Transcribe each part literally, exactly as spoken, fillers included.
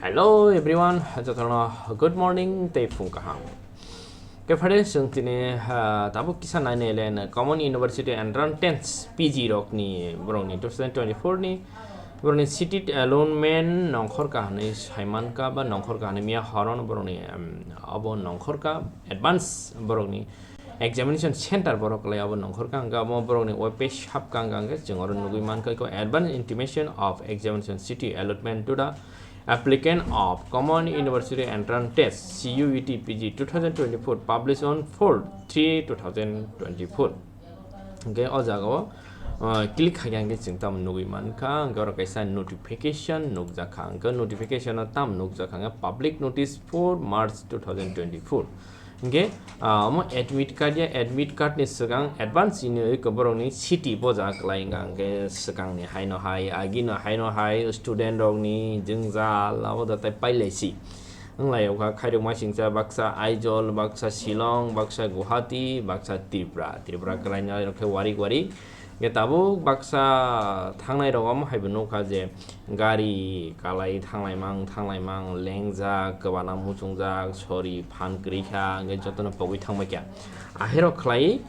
Hello everyone, jotono good morning tei phung kaham. Khe phare chwng tini, ah, tabuk kisa nainai le Common University Entrance Test P G rokni borokni two thousand twenty-four ni borokni seat allotment nongkhor ka hwnwi saimanka ba nongkhor ka hwnwi miya horon borokni, em, abo nongkhor ka advance borokni examination center borok kwlai abo nongkhor ka hwnka abo borokni web page sap ka hwnka hwnkhe chwng oro nugwi mankha ko advance intimation of examination seat allotment to the applicant of Common University Entrance Test, C U E T P G two thousand twenty-four, published on four three two thousand twenty-four. Hwnkhe o jagao, uh, click khaikha hwnkhe chwng tamo nugwi mankha, hwnkhe oro kaisa notification nukjakha, hwnkhe notification o tamo nukjakha hwnkhe public notice four March two thousand twenty-four. Hwnkhe, ah, omo admit card ya, admit card ni swkang advance ni oi borokni seat boja kwlai wngkha, hwnkhe swkangni haino hai, agino haino hai, student rokni jwngjal abo da tai pailai si. Wnglaio kha khairokma singcha baksa Aizawl, baksa Shillong, baksa Guwahati, baksa Tripura. Tripura kwlaina rok khe warik warik. Hwnkhe tabuk baksa thangnai rok omo hai bo nukha je gari kalai thanglaimang, thanglaimang, lengjak, kwbana muchungjak, sori phan kwrwi kha, hwnkhe jotono pogwi thangbai kha. Ahero khlai,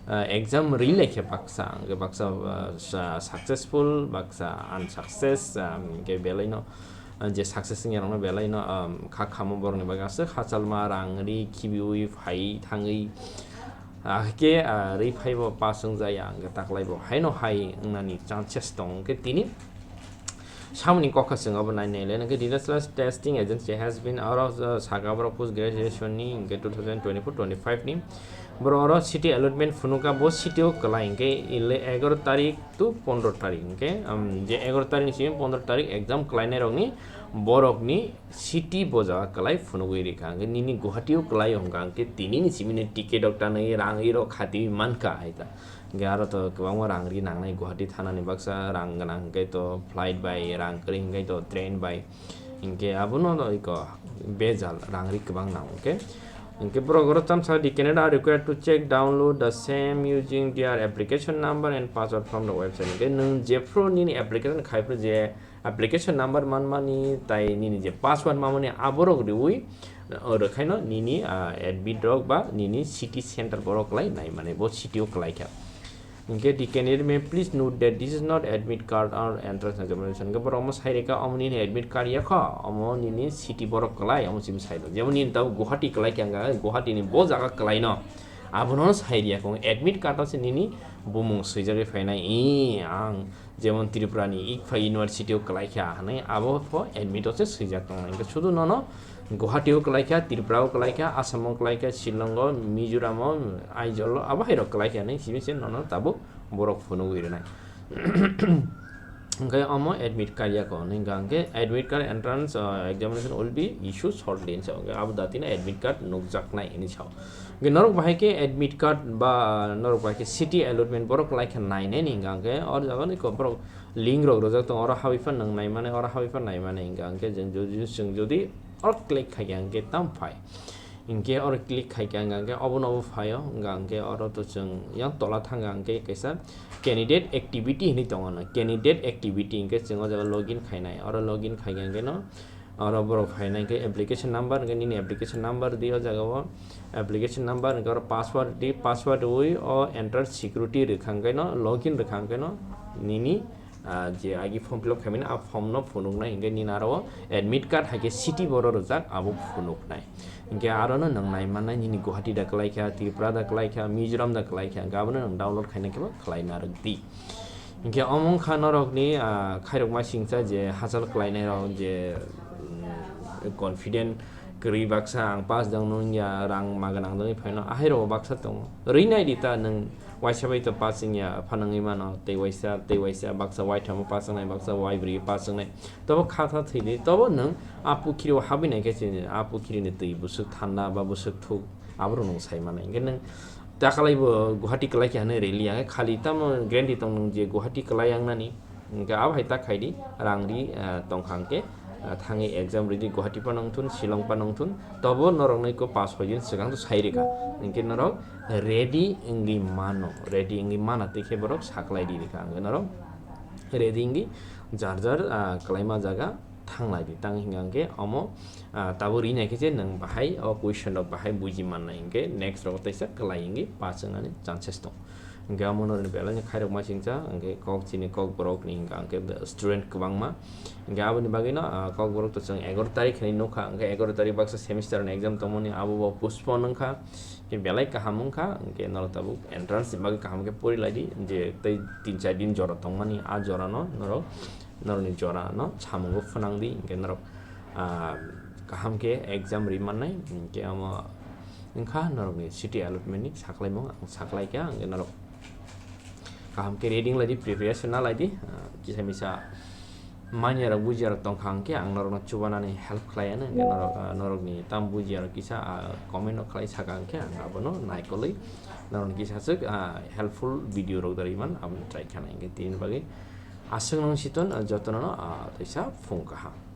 ah, exam ri lai khe baksa, hwnkhe baksa, ah, sa-, successful, baksa unsuccess, ah, hwnkhe belaino, ah, je success wngya rokno belaino, ah, kha khamo borokni bagwi aswk hachalma rang ri khibiui phai thangwi, ah, hwnkhe, ah, ri phaibo pass wngjaya hwnkhe taklaibo haino hai wngnani chances tongo. Hwnkhe tini samani kokha chwng abo nai nai le hwnkhe Disaster Testing Agency has been oro, uh, saka borok post graduation ni hwnkhe two thousand twenty-four twenty-five ni borok oro seat allotment phunuka bo seat o kwlai hwnkhe ele egaroh tarik to pondroh tarik hwnkhe, um, je egaroh tarik ni simi pondroh tarik exam kwlainai rokni borokni seat bo jaga kwlai phunugwi rikha hwnkhe nini Guwahati o kwlai hwnkha hwnkhe tini ni simi ni ticket rok tanwi rang ri rok khatiwi mankha hai ta. Hwnkhe aro to kwbangma rang ri nangnai Guwahati thanani baksa rang gwnang hwnkhe to flight bai rang kwrwi hwnkhe to train bai hwnkhe abono no iko bejal rang ri kwbang nango hwnkhe. Hwnkhe borok oro tamsa the candidate are required to check download the same using their application number and password from the website. Hwnkhe nwng jephru nini application khaiphru je application number manmani tai nini je password manmani aborok riui, o, rwkhaino nini, ah, admit rok ba nini seat center borok lai nai mane bo seat o kwlai kha. Hwnkhe the candidate may please note that this is not admit card or entrance examination. Hwnkhe borok omo sai rwkha omo nini admit card ya kho, omo nini seat borok kwlai omo simi sai rw. Jemon nini tabuk Guwahati kwlai kha hwnkha, Guwahati ni bo jaga kwlaino abono sai rwya kho. Admit card o se nini bumung swijagwi phainai, i ang jemon Tripura ni Ikhfa University o kwlai kha hwnwi abo pho admit o se swijak tongnai. Hwnkhe sudu nono Guwahati o kwlai kha, Tripura o kwlai kha, Assam o kwlai kha, Shillong o, Mizoram o, Aizawl o, abo hai rok kwlai kha hwnwi simi se nono tabuk borok phunugwi rwnai. Hwnkhe omo admit card ya kho hwnwi hwnkha hwnkhe admit card entrance, uh, examination will be issued shortly hwnwi sao. Hwnkhe abo datino admit card nukjaknai hwnwi sao. Hwnkhe norok bahai khe admit card ba norok bahai khe seat allotment borok kwlai khe nainai ni hwnkha hwnkhe oro jaga ni kok borok link rok rwjak tongo, oro habwi phano nwng nai mani, oro habwi phano nai mani hwnkha hwnkhe chwng jodi, chwng jodi oro click khai kha hwnkhe tamo phai. Hwnkhe oro click khai kha hwnkha hwnkhe obono obo phaio, hwnkha hwnkhe oro to chwng yang tola thang kha hwnkhe kaisa candidate activity hinwi tongo no, candidate activity hwnkhe chwng o jaga login khainai, oro login khai kha hwnkhe no oro borok phainai hwnkhe application number hwnkhe nini application number di o jaga o, application number hwnkhe oro password di, password wi o enter security rwkha hwnkhe no login rwkha hwnkhe no nini ah, je agi form fill up khaimani, ah, form no phunuknai, hwnkhe nini aro admit card hai khe seat boro rwjak, abo phunuknai. Hwnkhe aro no nwng nai mannai, nini Guwahati da kwlai kha, Tripura da kwlai kha, Mizoram da kwlai kha, hwnkhe abono nwng download khaina khe bo khlai narwk di. Hwnkhe omo wngkha norokni, ah, khairokma singcha je hachal kwlainai rok je, mm, confident kwrwi baksa ang pass dang nung ya, rang ma gwnang dongwi phaino, ahai rok baksa tongo. Rwi nai di ta nwng waisa bai to pass wngya phanangwi mano, tei waisa, tei waisa, baksa waithamo pass wngnai, baksa waibrwi pass wngnai. Tobo kha tha thwi di, tobo nwng a pukhiri o habwi nai khe chini, a pukhiri ni twi bwswk thanda ba bwswk thuk, aborok nwng sai manai. Hwnkhe nwng takalai bo Guwahati kwlai khe hwnwi rwliya, hwnkhe khali tamo guarantee tong nwng je Guwahati kwlai wngnani. Hwnkhe abo hai ta khai di, rang ri, ah, tong kha hwnkhe, ah, thangwi exam ridi Guwahati phano wngthun, Shillong phano wngthun, tobo norok nai ko pass hoi din swkang to sai rwkha. Hwnkhe norok ready wngwi mano, ready wngwi mana tei khe borok saklai di rwkha. Hwnkhe norok ready wngwi jar jar, ah, kwlaima jaga thanglai di. Tang hingka hingke omo, ah, tabuk rinai khe je nwng bahai o question rok bahai buji mannai hingke next rogo teisa kwlai hingke pa chwngnani chances tong. Hingke omo norokni belai no khairokma singcha, hingke kok chini Kokborok ni hingka hingke student kwbangma. Hingke aboni bagwi no, ah, Kokborok to chwng egaroh tarik hinwi nukha, hingke egaroh tarik baksa semester ni exam tongmani abo bo postpone wngkha. Hingke belai kaham wngkha, hingke norok tabuk entrance ni bagwi kaham khe pori lai di, je tei tin char din jora tongmani, a jora no norok, norokni jora no samungo phwnang di, hingke norok, ah, kaham khe exam ri mannai, hingke omo wngkha norokni city allotment ni saklaimung, ang saklai kha, hingke norok kaham khe reading lai di, preparation na lai di, ah, kisa misa manya rok bujiya rok tongkha hingke ang norokno chubanani help khlai ano, hingke norok, ah, norokni tam bujiya rok kisa, ah, comment rok khlai saka hingke ang abono naikolwi norokni kisa swk, ah, helpful video rok dari man abono try khana hingke tini bagwi aswk nung siton, ah, jotono, ah, teisa phung kaham.